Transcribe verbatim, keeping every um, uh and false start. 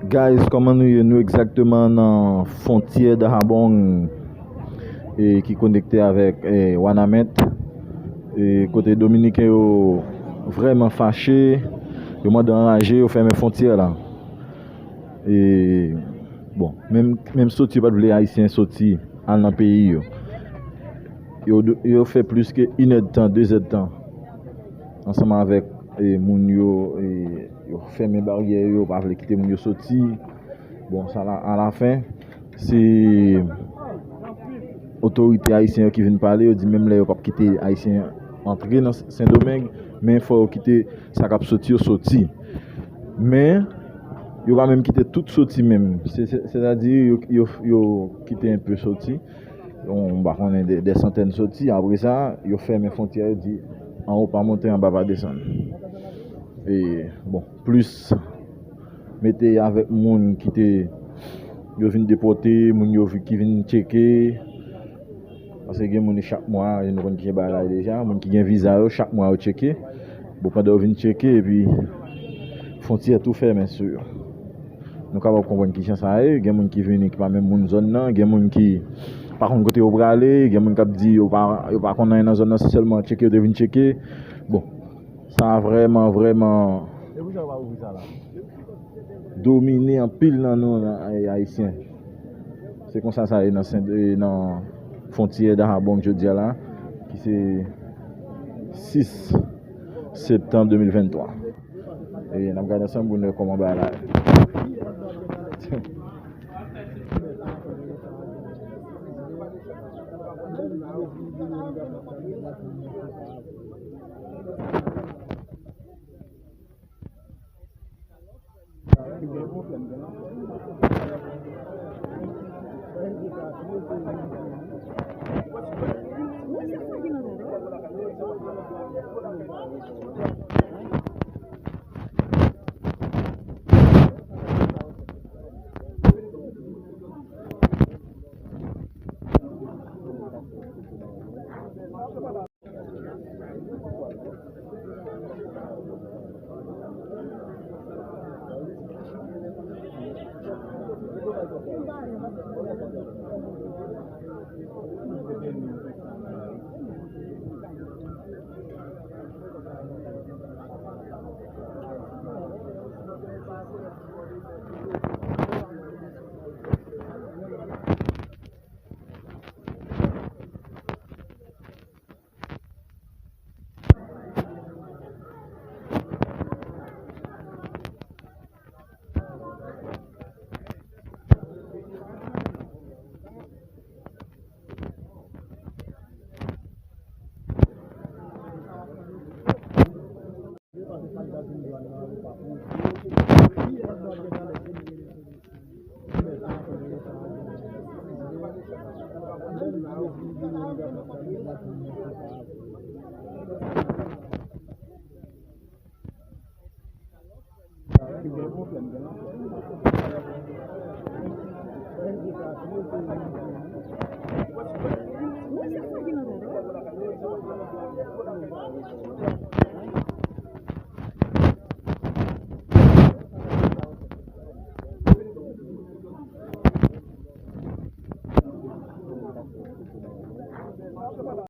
Guys, kòman nou ye? Nou egzakteman nan fwontyè Dajabong, e, ki konekte avèk, e, Wanament, e, kote Dominiken yo vrèman fache, yo mande anraje, yo fèmen fwontyè la. E, bon, menm, menm soti yo pa t vle Ayisyen soti al nan peyi yo. Yo, yo fè plis ke inèdtan, dezèdtan ansanm avèk, e, moun yo, e, yo fèmen baryè yo, yo pa vle kite moun yo soti. Bon, sa la, alafen, se otorite ayisyen yo ki vin pale, yo di menm lè yo p ap kite Ayisyen antre nan Sendomeng, men fò yo kite sa k ap soti yo soti. Men, yo pa menm kite tout soti menm. Se, se, sètadi, yo, yo, yo kite enpe soti. Yon, m pa konnen, de, de santèn soti. Apre sa, yo fèmen fwontyè, yo di, anwo pa monte, anba pa desann. E, bon, plis mete avèk moun ki te, yo vin depòte, moun yo vi-, ki vin tcheke. Paske gen moun chak mwa, nou konn kijan bagay la ye deja, moun ki gen viza yo, chak mwa yo tcheke. Bon, pandan yo vin tcheke, epi fwontyè tou fèmen sou yo. Nou kapab konprann kijan sa ye. Gen moun ki vini ki pa menm moun zòn nan, gen moun ki pa konn kote yo prale, gen moun k ap di yo pa, yo pa konn anyen nan zòn nan, se sèlman tcheke yo te vin tcheke. Bon, sa vrèman, vrèman domine anpil nan nou, nan, e, Ayisyen. Se konsa sa ye nan Sen-, e, nan fwontyè Dajabong jodi a la, ki se sis septanm de mil venntwa. E n ap gade ansanm pou n wè kòman bagay la ye.